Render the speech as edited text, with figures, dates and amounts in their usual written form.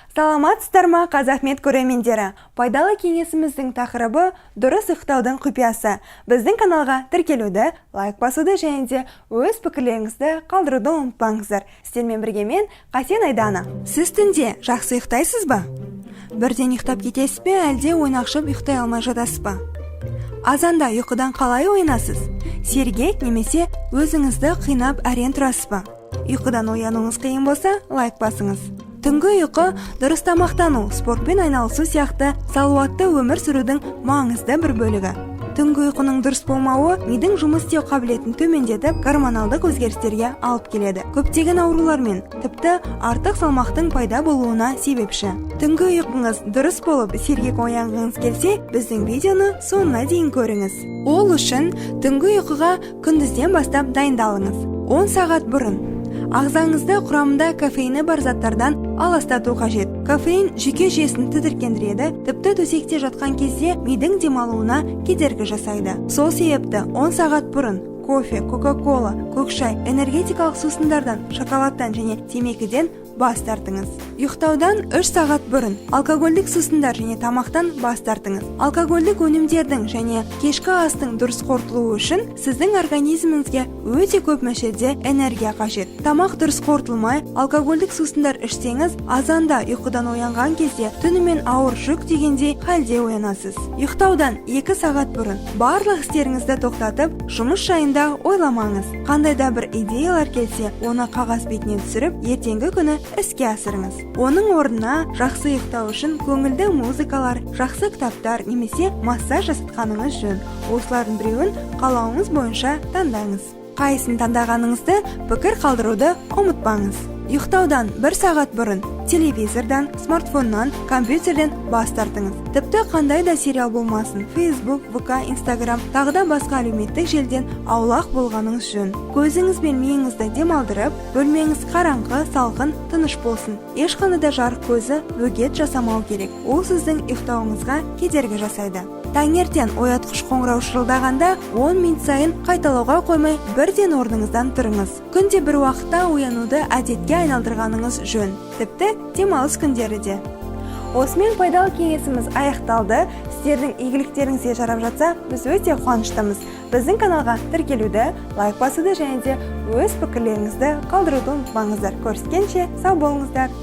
Саламатсыздар ма, Қазақмед көрермендері! Пайдалы кеңесіміздің тақырыбы – дұрыс ұйықтаудың құпиясы. Біздің каналға тіркелуді, лайк басуды және де өз пікірлеріңізді қалдыруды ұмытпаңыздар. Сіздермен бірге мен, Қасен Айдана. Сіз түнде жақсы ұйықтайсыз ба? Бірден ұйықтап кетесіз бе, әлде ойнақшып ұйықтай алмай жатасыз ба? Азанда ұйқыдан қалай оянасыз? Сергек немесе өзіңізді қинап әрең тұрасыз ба? Ұйқыдан оянуыңыз қиын болса, лайк басыңыз. Түнгі ұйқы дұрыс тамақтану, спортпен айналысу сияқты салауатты өмір сүрудің маңызды бір бөлігі. Түнгі ұйқының дұрыс болмауы мидың жұмыс істеу қабілетін төмендетіп, гормоналдық өзгерістерге алып келеді, көптеген аурулар мен тіпті артық салмақтың пайда болуына себепші. Түнгі ұйқыңыз дұрыс болып, сергек оянғыңыз келсе, біздің видеоны соңына дейін көріңіз. Ол үшін түнгі ұйқыға күндізден бастап дайындалыңыз. 10 сағат бұрын ағзаңызды құрамында кофеині бар заттардан аластату қажет. Кофеин жүйке жүйесін тітіркендіреді, тіпті төсекте жатқан кезде мидың демалуына кедергі жасайды. Сол себепті 10 сағат бұрын кофе, кока кола көк шай, энергетикалық сусындардан, шоколадтан және темекіден бас тартыңыз. Ұйықтаудан 3 сағат бұрын алкогольдік сусындар және тамақтан бас тартыңыз. Алкогольдік өнімдердің және кешкі астың дұрыс қорытылуы үшін сіздің организміңізге өте көп мөлшерде энергия қажет. Тамақ дұрыс қорытылмай, алкогольдік сусындар ішсеңіз, азанда ұйқыдан оянған кезде түнімен ауыр жүк тигендей халде оянасыз. Ұйықтаудан 2 сағат бұрын барлық істеріңізді тоқтатып, жұмыс жайында ойламаңыз. Қандай да бір идеялар келсе, оны қағаз бетіне түсіріп, ертеңгі күні іске асырыңыз. Оның орнына жақсы ұйықтау үшін көңілді музыкалар, жақсы кітаптар немесе массаж жасатқаныңыз жөн. Осылардың біреуін қалауыңыз бойынша таңдаңыз. Қайсысын таңдағаныңызды пікір қалдыруды ұмытпаңыз. Ұйықтаудан бір сағат бұрын телевизордан, смартфоннан, компьютерден бас тартыңыз. Тіпті қандай да сериал болмасын, Фейсбук, ВК, Инстаграм, тағы да басқа әлеуметтік желіден аулақ болғаныңыз жөн. Көзіңіз бен миыңызды демалдырып, бөлмеңіз қараңғы, салқын, тыныш болсын. Ешқандай да жарық көзі бөгет жасамау керек, ол сіздің ұйықтауыңызға кедергі жасайды. Таңертең оятқыш қоңырау шырылдағанда, 10 минут сайын қайталауға қоймай, бірден орныңыздан тұрыңыз. Күнде бір уақытта оянуды әдетке айналдырғаныңыз жөн, тіпті демалыс күндері де. Осымен пайдалы кеңесіміз аяқталды. Сіздердің игіліктеріңізге жарап жатса, біз өте қуаныштымыз. Біздің каналға тіркелуді, лайк басуды және де өз пікірлеріңізді қалдыруды ұмытпаңыздар. Көріскенше, сау болыңыздар!